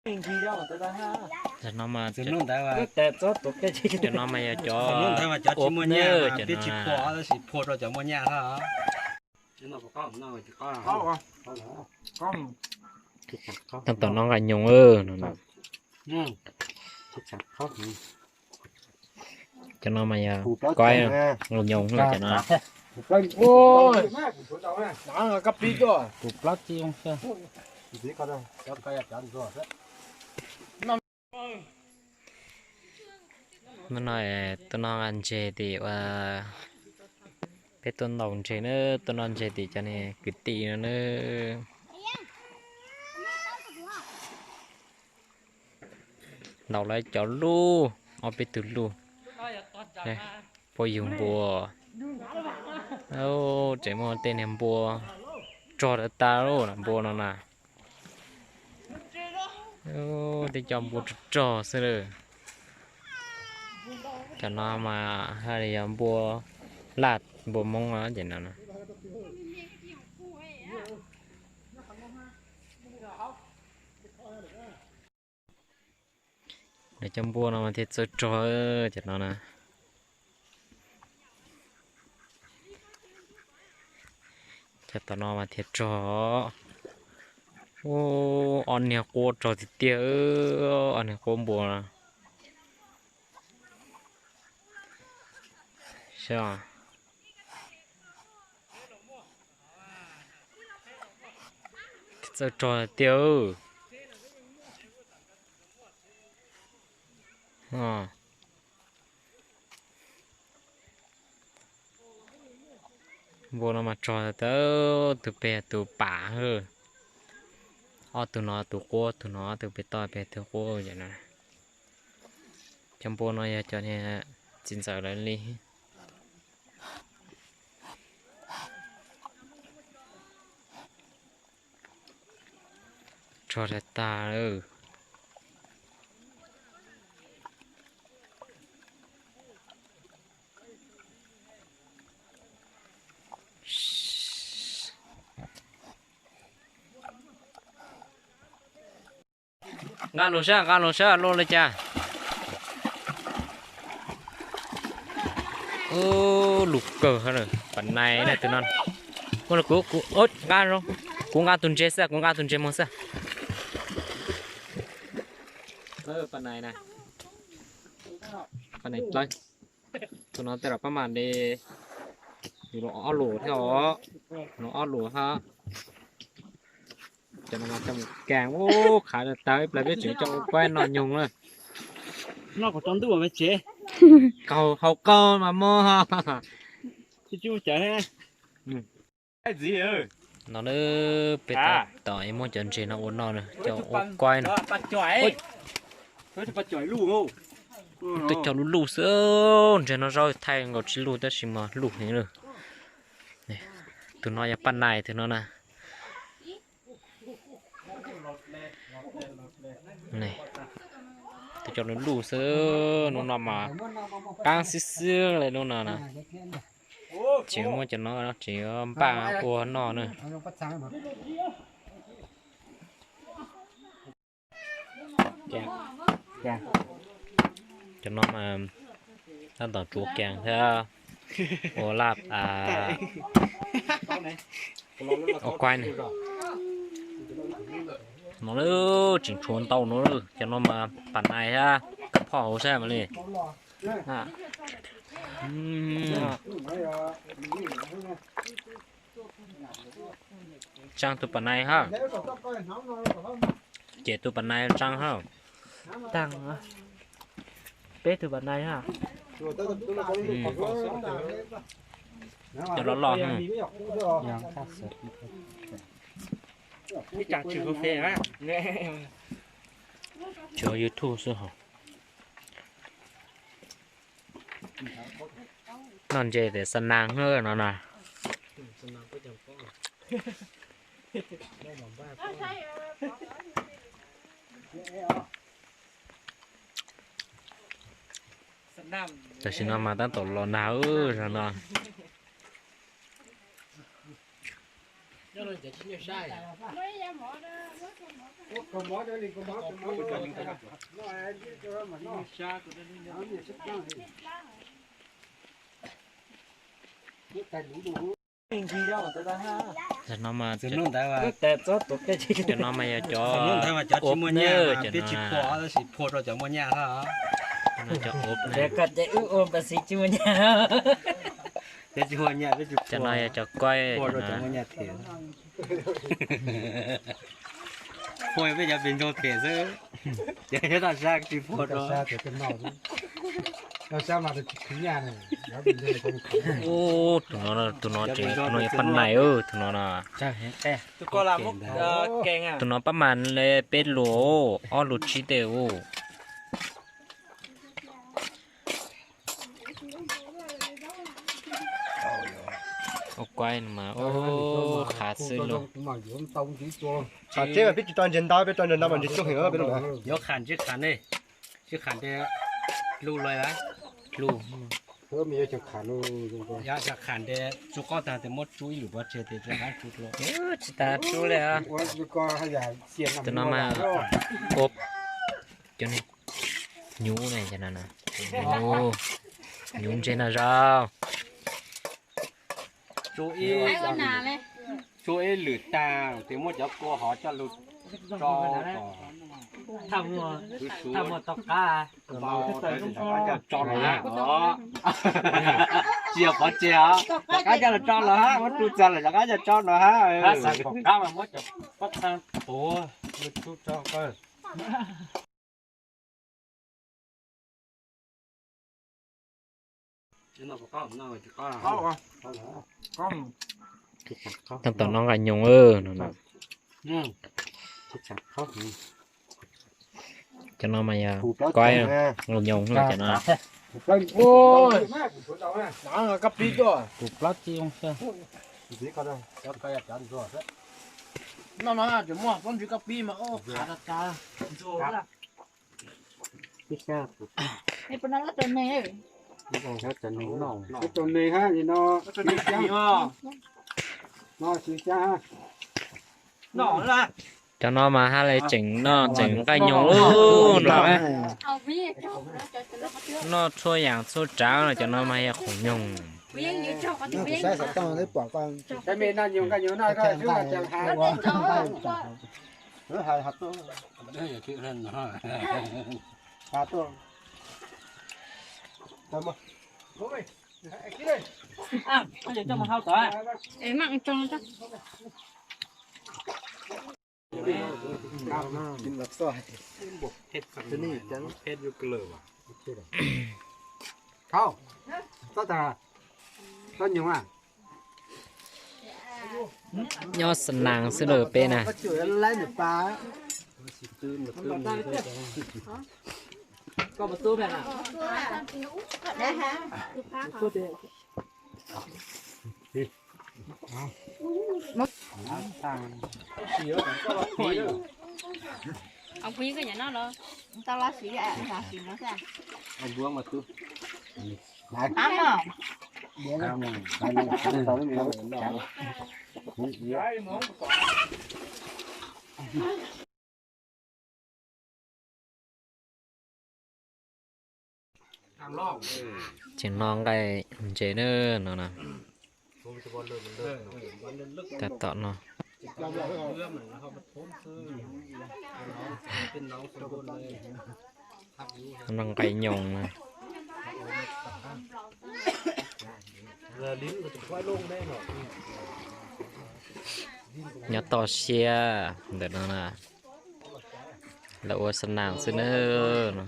Cov no mas, cov no mas yog cov ua pheej cov no. Tab tom noj nqaij nyoos no. Cov no mas yog koib nqaij nyoos cov no. Hnub no tuaj noj ntseg tim ua, peb tuaj ntaus ntseg na, tuaj noj ntseg tim cov niag kwv tij no na. Ntaus lawv cov luj, ob peb tug luj, puab yug npua. Tseem muaj tej niag npua rog tas tas npua no na. Tej cov npua rog rog xwb lawm. Cov no mas haj li yog npua laj npua Hmoob ces no. Lawv cov npua no mas thiaj txawj rog cov no na. Cov tom no mas thiaj rog. Ub, ob niag quab rog tiag tiag, ob niag quab npua no. Txawj rog tiag. Npua no mas rog tas, tus pem tus pam, ob tug no tus quab, tus no tus pem toj pem tus quab no. Cov npua no yog cov txiv ntxawm lawv li. Rog tas tas lawm. Nqa lus sab, nqa lus sab, lus li cas? Ub, lus kawg, pam nais na tus no. Kuv, kuv nqa, kuv nqa tus ntses xwb, kuv nqa tus ntses mus xwb. Pam nais na, pam nais dlawb. Tus no tej zaum pab mam li, yus los ob lus thiab os, los ob lus hab. Cov no mas coj mus kaas, ub, qhav tawg ib pliag peb tseem coj ua kuaib noj nyoog na. Noj kom tsaus ntuj mas tsev. Qaug, hau qaug mas mog. No na, peb tab tom muab cov ntses no ua noj na, coj ua kuaib no. Twb cog luj luj xwb, ntses no zaub thaij nkaus tsis luj tab sis mas luj heev lawm. Tus no yog paj nais tus no na. Twb cog luj luj xwb, hnub no mas qaab xwb xwb li hnub no na. Tseem muab cov no tseem npaj ua noj na. Cov no mas tab tom tsuav kaas thiab ua laj, ua kuaib na. No tseem tshuav ntau no, cov no mas pam nais thiab kab phoj hauv sab mas li. Tsaa tus pam nais hab. Ces tus pam nais tsaa hab. Taag, peb tug pam nais hab. Cov loj loj. Tsuav YouTube xwb hos. Noj ntses tes xa naag no na. Tam sim no mas tab tom los nag zog no. Cov no mas, cov no mas yog cov ub na, cov no, cov ub na. Cov no yog cov kuaib. Phua peb cov pes ntsoog them xwb, cov nyob toj sab tsis phua rau. Ub, tus no, tus no tseem, tus no yog paj nais, tus no no. Tus no pab mas li peb lus, ob lus tsib tej ub. Ua kuaib no mas ub, qhav xwb lauj. Tseb mas peb tsis tso ntses ntau, peb tso ntses ntau mas ntses coob heev peb lub. Yuav kham tsis kham ne, tsis kham ces dlu lawm. Dlu. Yog kham ces tsu qaub tag ces muab tsu ib lwm pov tseg ces rov qab tsu dlua. Tsis tas tsu li. Tus no mas ua cov niag hnyuv ne, cov no, hnyuv ntse no zog. Tsu ib lwm tag ces muab cov kua hov coj lug tso kom tau qab. Tsis yog pov tseg os, rov qab coj los tso los hab, muab tsu txag lawm rov qab coj tso no hab. Tam tom no nqaij nyoos no. Cov no mas yog kuaib, nqaij nyoos no cov no. Cov no mas hab le tseem noj tseem nqaij nyoos lub nplaum. Noj txhua yaam txhua tsaav no, cov no mas yog khoom nyoog. Nyob xa nas xwb lawm peb na. Tseem no nqaij ntses na no na. Tab tom no. No nqaij nyoos na. Nyob toj siab ntawm no na. Lawv ua xa nas xwb na.